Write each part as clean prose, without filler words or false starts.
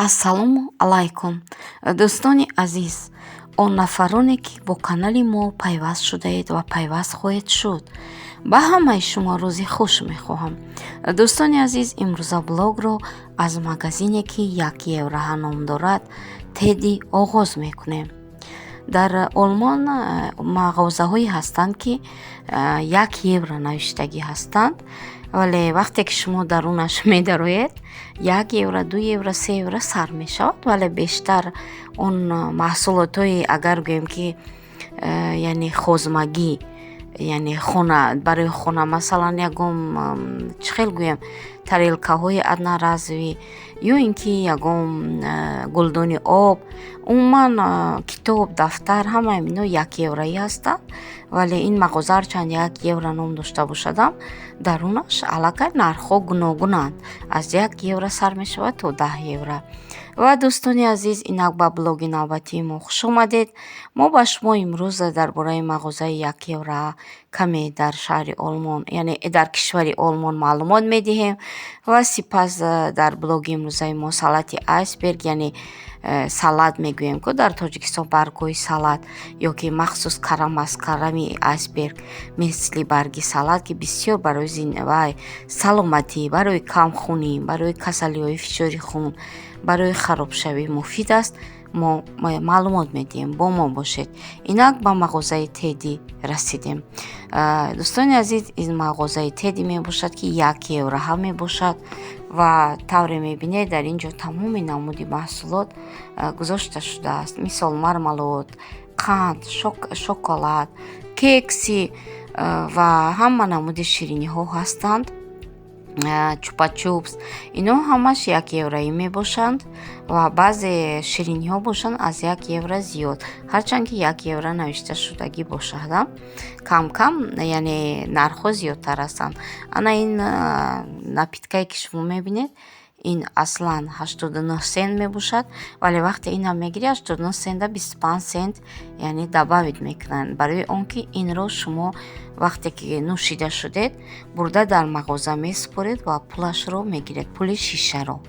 Ассалому алайкум, дӯстони азиз, он нафароне, ки бо канали мо пайваст шудаед ва пайваст хоҳед шуд. Ба ҳамаи шумо рӯзи хуш мехоҳам. Дӯстони азиз, имрӯза блогро аз магазине, ки як евроҳа ном дорад, Теди, оғоз мекунем. Дар Олмон мағозаҳое ҳастанд, ки 1 евро навиштагӣ ҳастанд, вале вақте ки шумо дарунаш медароед, 1 евро, 2 евро, 3 евро сар мешавад. Вале бештар он маҳсулотҳои, агар гӯем ки, яъне хозимагӣ, яъне хона, барои хона, масалан, ягон, чӣ хел гӯям, тарелкаҳои одноразовый ё ин ки ягон гулдони об, умуман китоб, дафтар, ҳамаи инҳо 1 евроӣ ҳастанд. Вале ин мағоза ҳарчанд 1 евро ном дошта бошадам, дарунаш аллакай нархҳо гуногунанд, аз 1 евро сар мешавад то 10 евро. Ва, дӯстони азиз, инак ба блоги навбатии мо хуш омадед. Мо ба шумо имрӯз дар бораи мағозаи 1 евро каме дар шаҳри Олмон, яъне дар кишвари Олмон, маълумот медиҳем. Ва сипас дар блоги имрӯзаи мо салати айсберг, яъне салат мегӯем ку дар Тоҷикистон, баргҳои салат ё ки махсус карам аст, карами айсберг, мисли барги салат, ки бисёр барои вай саломатӣ, барои камхунӣ, барои касалиҳои фишори хун, барои харобшавӣ муфид аст, мо маълумот медиҳем. Бо мо бошед. Инак ба мағозаи Теди расидем. Дӯстони азиз, ин мағозаи Теди мебошад, ки 1 евроҳа мебошад. Ва тавре мебинед, дар ин ҷо тамоми намуди маҳсулот гузошта шудааст, мисол мармелад, қанд, шоколад, кекси ва ҳама намуди шириниҳо ҳастанд, чупа-чупс. Ино ҳамаш 1 евроӣ мебошанд ва баъзе шириниҳо бошанд, аз 1 евро зиёд, ҳарчанд ки 1 евро навишта шудагӣ бошад, кам-кам, яъне нархҳо зиёдтар ҳастанд. Ана ин напиткае, ки шумо мебинед, ин аслан 89 сент мебошад, вале вақте инам мегирӣ, 89 сента 25 сент, яъне добавить мекунанд, барои он ки инро шумо вақте ки нӯшида шудед, бурда дар мағоза месупоред ва пулашро мегиред, пули шишаро.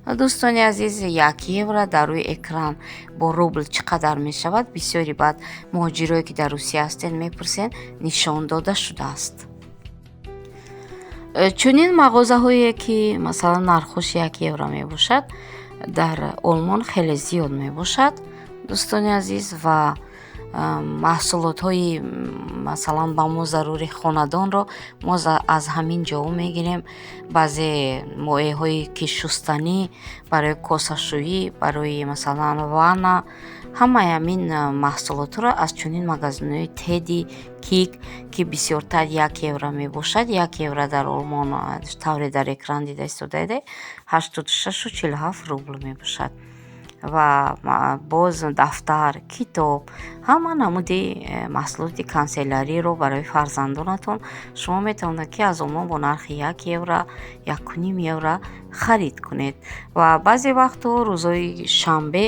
Дӯстони азиз, 1 евро дар рӯи экран бо рубл чӣ қадар мешавад, бисёри баъд муҳоҷирое, ки дар Русия ҳастед, мепурсед, нишон дода шудааст. Чунин мағозаҳое, ки масалан нархҳош 1 евро мебошад, дар Олмон хеле зиёд мебошад, дӯстони азиз. Ва маҳсулотҳои, масалан, ба мо зарури хонадонро мо аз ҳамин ҷо мегирем. Баъзе моеъҳое, ки шустанӣ, барои косашӯӣ, барои, масалан, ванна, ҳамаи ҳамин маҳсулотҳоро аз чунин магазинҳои Теди, Кик, ки бисёртар 1 евро мебошад. 1 евро дар Олмон, тавре дар экран дида истодаед, 86,47 рубл мебошад. Ва боз дафтар, китоб, ҳама намуди маҳсулоти канселяриро барои фарзандонатон шумо метавонед, ки аз Олмон бо нархи 1 евро, 1,5 евро харид кунед. Ва баъзе вақтҳо рӯзҳои шанбе,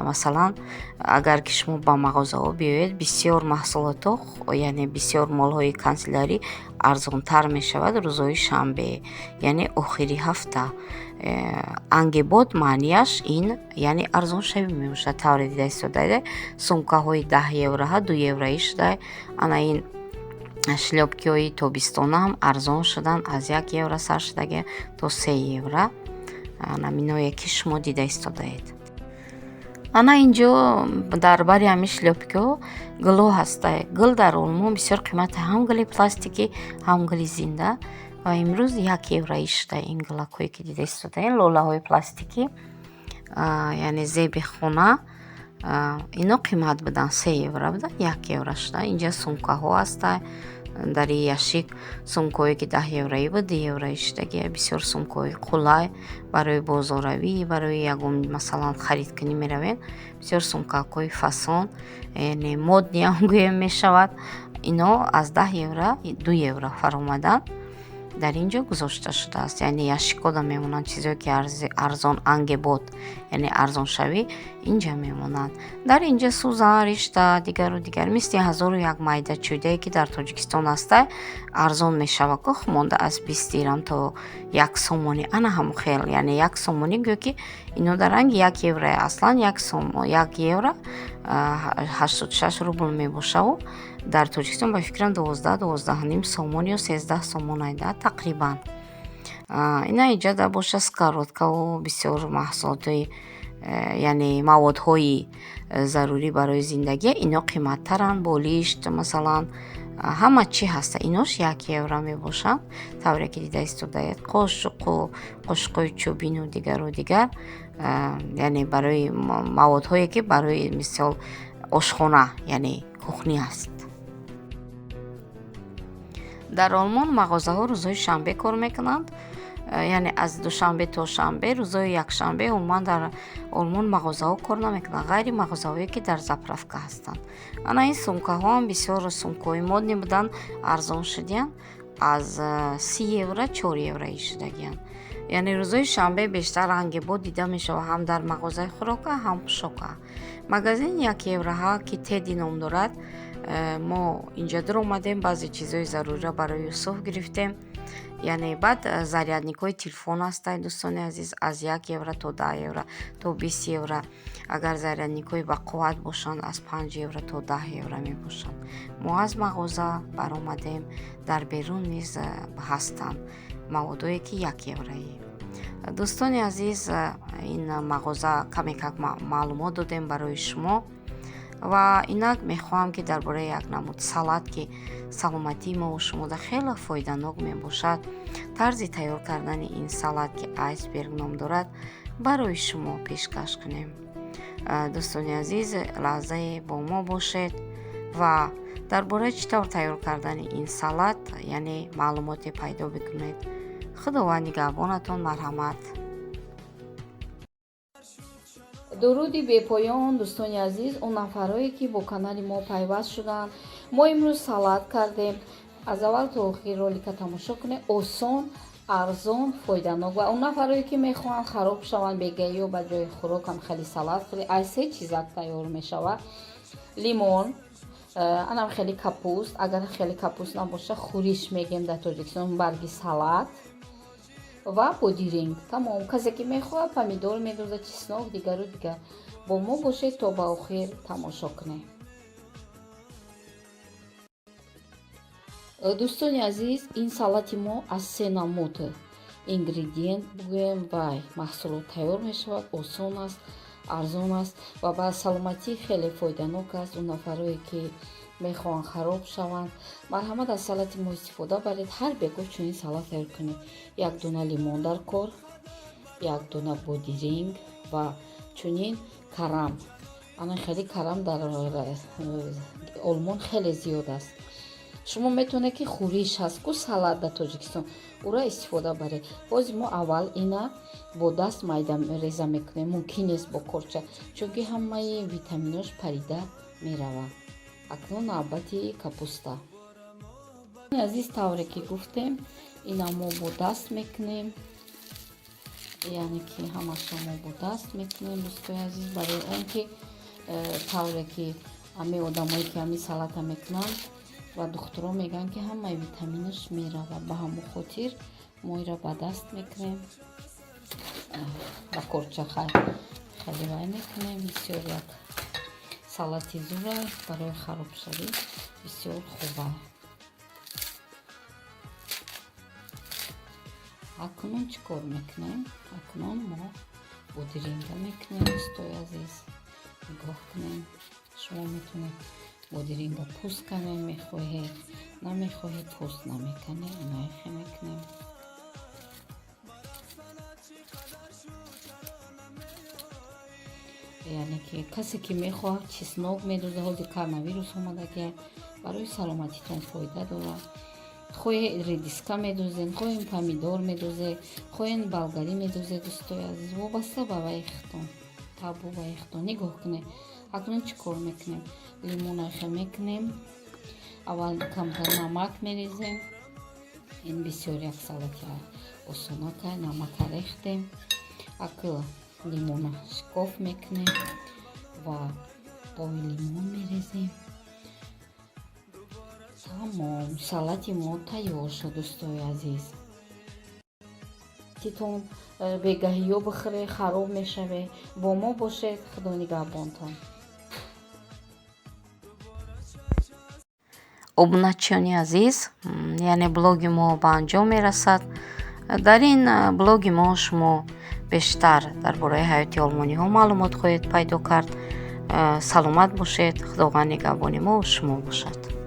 масалан, агар ки шумо ба мағозаҳо биёед, бисёр маҳсулотҳо, яъне бисёр молҳои канселярӣ арзонтар мешавад рӯзҳои шанбе, яъне охири ҳафта. Angebot маънияш ин, яъне арзоншавӣ мебошад. Тавре дида истодаед, сумкаҳои 10 евроҳа 2 евроӣ шуда. Ана ин шлёпкиҳои тобистонаам арзон шуданд, аз 1 евро сар шудаги то 3 евро, наминое, ки шумо дида истодаед. Ана инҷо дар бари ҳамин шлёпкиҳо гулҳо ҳаста. Гул дар Олмон бисёр қимата, ҳам гули пластикӣ, ҳам гули зинда. Ва имрӯз 1 евроӣ шуда ин гулакҳое, ки дида истодаед, лолаҳои пластикӣ, яъне зеби хона. Ино қимат буданд, 3 евро буданд, 1 евро шуда. Инҷа сумкаҳо ҳаста. Дар ин ящик сумкаҳое, ки 10 евроӣ буд, 2 евроӣ шудагия. Бисёр сумкаҳои қулай барои бозорравӣ, барои ягон, масалан, харидкунӣ меравем. Бисёр сумкакҳои фасон, яъне модный ам гӯем мешавад. Ино аз 10 евро 2 евро фаромаданд. Дар ин ҷо гузошта шудааст, яъне ящикода мемонанд чизое ки арзон, Angebot, яъне арзоншавӣ инҷа мемонанд. Дар инҷа сӯзан, ришта, дигару дигар, мисли ҳазору як майда чӯйдае, ки дар Тоҷикистон аста, арзон мешава ку, монда аз 20 дирам то 1 сомонӣ, ана ҳамон хел. Яъне 1 сомонӣ гӯё ки ино дар ранги 1 евро. Аслан 1 евро 86 рубл мебошаву дар Тоҷикистон, ба фикрам, 12, 12.5 сомон ё 13 сомон айда тақрибан. Ина иҷада боша сковородкаву бисёр маҳсулотҳои, яъне маводҳои зарурӣ барои зиндагӣ. Ино қиматтаранд, болишт масалан, ҳама чӣ ҳаста. Инош 1 евро мебошанд, тавре ки дида истодаед. Қошуқу қошуқҳои чӯбину дигару дигар, яъне барои маводҳое, ки барои мисол ошхона, яъне кухня аст. Дар Олмон мағозаҳо рӯзҳои шанбе кор мекунанд, яъне аз душанбе то шанбе. Рӯзҳои якшанбе умуман дар Олмон мағозаҳо кор намекунанд, ғайри мағозаҳое, ки дар заправка ҳастанд. Ана ин сумкаҳоам бисёр сумкаҳои модный буданд, арзон шудиянд, аз 30 евро 4 евроӣ шудагиянд. Яъне рӯзҳои шанбе бештар Angebot дида мешавад ҳам дар мағозаи хӯрока, ҳам пӯшока. Магазини 1 евроҳа, ки Тедди ном дорад, мо инҷа дуромадем, баъзе чизҳои заруриро барои Юсуф гирифтем. Яъне баъд зарядникҳои телефон ҳастанд, дӯстони азиз, аз 1 евро то 10 евро, то 20 евро. Агар зарядникҳои бақувват бошанд, аз 5 евро то 10 евро мебошанд. Мо аз мағоза баромадем, дар берун низ ҳастанд маводое, ки 1 евроӣ. Дӯстони азиз, ин мағоза каме как маълумот додем барои шумо ва инак мехоҳам, ки дар бораи як намуд салат, ки саломатии мову шумода хеле фоиданок мебошад, тарзи тайёр кардани ин салат, ки Айсберг ном дорад, барои шумо пешкаш кунем. Дӯстони азиз, лаҳзае бо мо бошед ва дар бораи чӣ тавр тайёр кардани ин салат, яъне маълумоте пайдо бикунед. Худованд нигаҳбонатон, марҳамат. Дуруди бепоён, дӯстони азиз, он нафарое, ки бо канали мо пайваст шуданд. Мо имрӯз салат кардем. Аз аввал то охир ролика тамошо кунед. Осон, арзон, фоиданок. Ва он нафарое, ки мехоҳанд хароб шаванд бегаиё, ба ҷои хӯрокам хеле салат хӯред. Аз се чизак тайёр мешавад: лимон, анам хеле капуст, агар хеле капуст набоша, хуриш мегем дар Тоҷикистон, барги салат ва бодиринг. Тамом. Касе ки мехоҳад, помидор медозад, чеснок, дигару дигар. Бо мо бошед, то ба охир тамошо кунед. Дӯстони азиз, ин салати мо аз се намуд ингредиент бугӯем, вай маҳсулот тайёр мешавад. Осон аст, арзон аст ва ба саломатӣ хеле фоиданок аст. Он нафарое, ки мехоҳанд хароб шаванд, марҳамат, аз салати мо истифода баред. Ҳар бегоҳ чунин салат тайёр кунед. Як дона лимон дар кор, як дона бодиринг ва чунин карам. Ана хеле карам дар Олмон хеле зиёд аст. Шумо метавонед, ки хуриш ҳаст ку салат дар Тоҷикистон, ӯра истифода баред. Ҳозир мо аввал ина бо даст майда реза мекунем, мумкин нест бо корча, чунки ҳамаи витаминош парида меравад. Акнун навбати капуста. Азиз, тавре ки гуфтем, ина мо бо даст мекунем, яъне ки ҳамаша мо бо даст мекунем, дӯстои азиз, барои он ки тавре ки ҳамаи одамое, ки ҳамин салата мекунанд ва духтуро мегӯянд, ки ҳамаи витаминаш меравад. Ба ҳамон хотир мо ира ба даст мекунем, ба корча хеле вай мекунем. Бисёр як салати зура, барои харобшавӣ бисёр хуба. Акнун чӣ кор мекунем? Акнун мо бодиринга мекунем. Дӯстои азиз, нигоҳ кунем. Шумо метавонед бодиринга пӯст канем, мехоҳед, намехоҳед, пӯст намеканем. Инайхе мекунем. Яъне ки касе ки мехоҳад, чеснок медозад. Ҳозир коронавирус омадагия, барои саломатитон фоида дорад. Хоҳед, редиска медозед, хоҳед, помидор медозед, хоҳед, болгарӣ медозед. Дӯстои азиз, вобаста ба вайхтон, табу вайхтон. Нигоҳ кунед, акнун чӣ кор мекунем? Лимонайхе мекунем. Аввал камтар намак мерезем. Ин бисёр як салати осонакай. Намака рехтем, аку лимона шикоф мекунем ва бои лимон мерезем. Тамом, салати мо тайёр шуд, дӯстои азиз. Титон бегаҳиё бихӯре, хароб мешаве. Бо мо бошед, Худо нигаҳбонтон. Обуначиёни азиз, яъне блоги мо ба анҷом мерасад. Дар ин блоги мо шумо бештар дар бораи ҳаёти олмониҳо маълумот хоҳед пайдо кард. Саломат бошед, Худованд нигаҳбони мо шумо бошад.